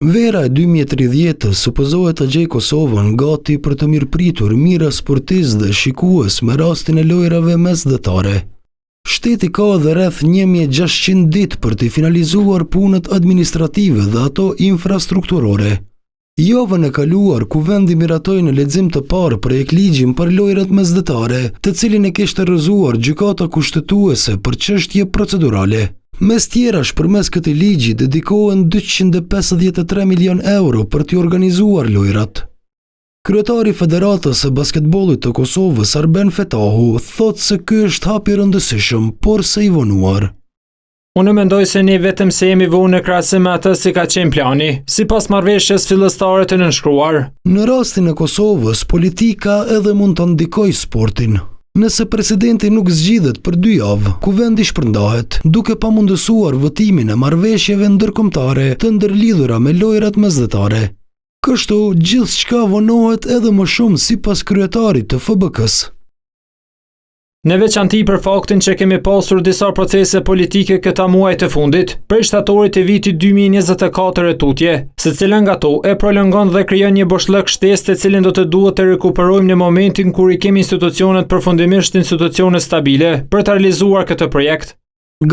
Vera e 2030-ës supozohet të gjejë Kosovën gati për të mirëpritur mijëra sportistë dhe shikues me rastin e lojërave mesdhetare. Shteti ka edhe rreth 1600 ditë për të finalizuar punët administrative dhe ato infrastrukturore. Javën e kaluar, Kuvendi miratoi në lexim të parë projektligjin për lojërat mesdhetare, të cilin e kishte rrëzuar Gjykata Kushtetuese për çështje procedurale. Mes tjerash përmes këtij ligji dedikohen 253 milion euro për t'i organizuar lojërat. Kryetari i Federatës së Basketbollit të Kosovës, Arben Fetahu, thotë se ky është hap i rëndësishëm, por se i vonuar. Unë mendoj se ne vetëm se jemi vonë në krahasim me atë si ka qenë plani, sipas marrëveshjes fillestare të nënshkruar. Në rastin e Kosovës, politika edhe mund të ndikojë sportin. Nëse presidenti nuk zgjidhet për dy javë, kuvendi shpërndahet, duke pamundësuar votimin e marrëveshjeve ndërkombëtare të ndërlidhura me lojërat mesdhetare. Kështu, gjithçka vonohet edhe më shumë sipas kryetarit të FBK-së. Në veçanti për faktin që kemi pasur disa procese politike këta muaj të fundit, prej shtatorit të vitit 2024 e tutje, secila nga to e prolongon dhe krijon një boshllëk shtesë të cilin do të duhet të rekuperojmë në momentin kur i kemi institucionet përfundimisht institucione stabile për të realizuar këtë projekt.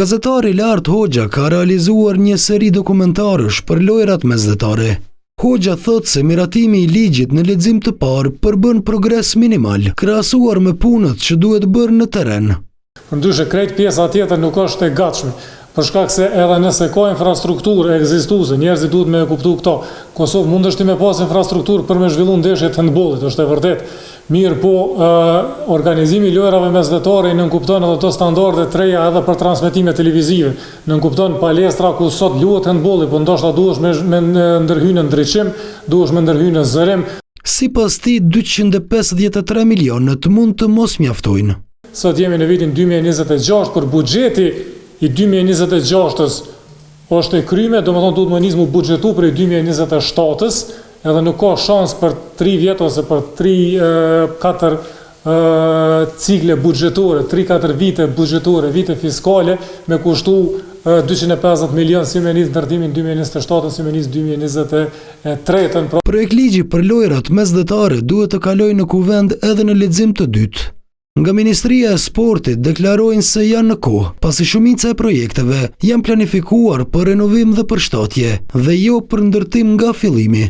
Gazetari Laert Hoxha ka realizuar një seri dokumentarësh për lojërat mesdhetare. Hoxha thotë se miratimi i ligjit në lexim të parë përbën progres minimal, krahasuar me punët që duhet bërë në terren. Përndryshe krejt pjesa tjetër nuk është e gatshme, për shkak se edhe nëse ka infrastrukturë ekzistuese, njerëzit duhet me e kuptu këto. Kosovë mundesh ti me pas infrastrukturë për me zhvillu ndeshje të hendbollit, është e vërtetë. Mirëpo, organizimi i lojërave mesdhetare i nënkupton edhe do standarde të reja edhe për transmetime televizive. Nënkupton palestra ku sot luhet hendbolli, po ndoshta duhesh me me ndërhy në ndriçim, duhesh me ndërhy në zërim. Sipas tij, 253 milionët mund të mos mjaftojnë. Sot jemi në vitin 2026, por buxheti i 2026-ës është e kryme, domethënë duhet me nis mu buxhetu prej 2027-ës, edhe nuk ka shans për 3 vjet ose për 3-4 cikle buxhetore, 3-4 vite buxhetore, vite fiskale, me kushtu 250 milion si me nis ndërtimin 2027 si me nis 2023-ën. Pra... Projektligji për lojërat mesdhetare duhet të kalojë në kuvend edhe në lexim të dytë. Nga Ministria e Sportit deklarojnë se janë në kohë, pasi shumica e projekteve janë planifikuar për renovim dhe përshtatje, dhe jo për ndërtim nga fillimi.